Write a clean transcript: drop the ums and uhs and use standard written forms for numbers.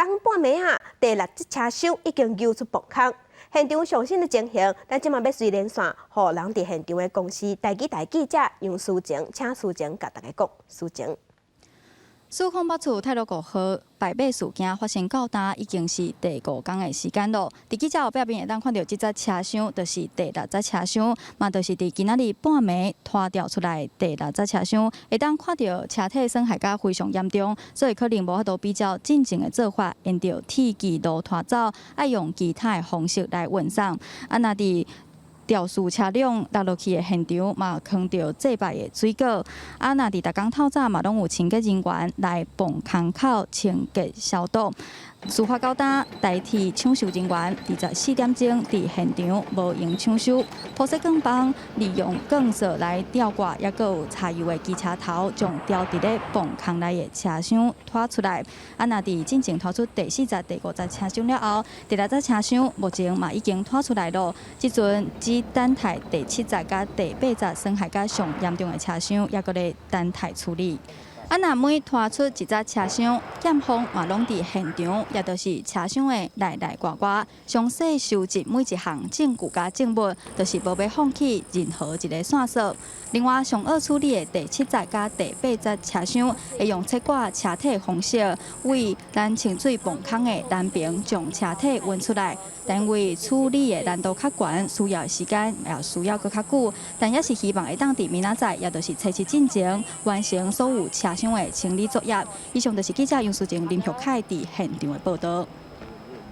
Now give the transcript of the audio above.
昨昏半暝啊，第六節車廂已經游出磅空。現場上新的情形，咱這馬欲隨連線，予人佇現場的公視台語台記者楊淑靜，請淑靜共大家講。淑靜。蘇空北處太魯閣號敗馬事件發生到今已經是第五工的時間囉。佇記者後壁面會當看著這節車廂，就是第六節車廂，嘛就是佇今仔日半暝拖吊出來第六節車廂，會當看著車體損害甲非常嚴重，所以可能無法度比照進前的做法，沿著鐵枝路拖走，愛用其他的方式來運送。啊，若佇肇事車輛落落去的現場，嘛囥著祭拜的水果。啊，若佇逐工透早嘛，攏有清潔人員來磅空口清潔消毒。事發到今，台鐵搶修人員24點鐘佇現場無閒搶修，鋪設鋼棒，利用鋼索來吊掛，抑閣有柴油的機車頭，將吊佇咧磅空內的車廂拖出來。啊，若佇進前拖出第四節、第五節車廂了後，第六節車廂目前嘛已經拖出來囉。這陣只等待第七節佮第八節損害較上嚴重的車廂，抑閣咧等待處理。啊，若每拖出一節車廂，檢方嘛攏佇現場，也就是車廂的內內外外，詳細收集每一項證據佮證物，就是無欲放棄任何一個線索。另外，上惡處理的第七節佮第八節車廂，會用切割車體方式，為咱清水磅空的南爿將車體運出來。但為處理的難度較懸，需要的時間也需要閣較久，但也是希望會當佇明仔載，也就是初七進前完成所有車廂的清理作業。以上就是記者楊淑靜、林玉凱佇現場的報道。